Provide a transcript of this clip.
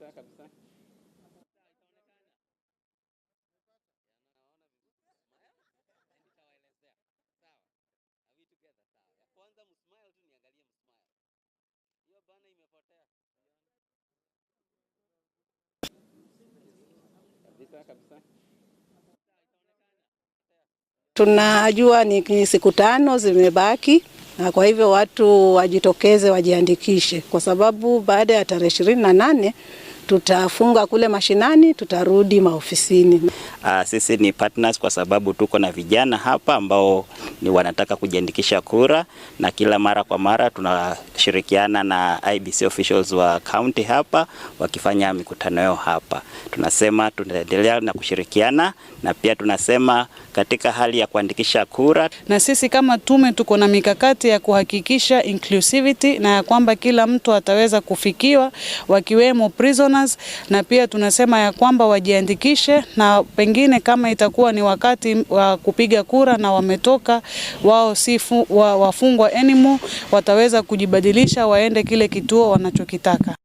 Kabisa kabisa. Kabisa kabisa. Tunajua ni siku 5 zimebaki, na kwa hivyo watu wajitokeze wajiandikishe, kwa sababu baada ya tarehe 28 tutafunga kule mashinani, tutarudi maofisini. Sisi ni partners kwa sababu tuko na vijana hapa ambao ni wanataka kujiandikisha kura, na kila mara kwa mara tunashirikiana na IEBC officials wa county hapa wakifanya mikutano yao hapa. Tunasema tunaendelea na kushirikiana, na pia tunasema katika hali ya kuandikisha kura. Na sisi kama tume tuko na mikakati ya kuhakikisha inclusivity na ya kwamba kila mtu ataweza kufikiwa, wakiwemo prisoners, na pia tunasema ya kwamba wajiandikishe, na pengine kama itakuwa ni wakati wa kupiga kura na wametoka wao si wafungwa anymore, wataweza kujibadilisha waende kile kituo wanachokitaka.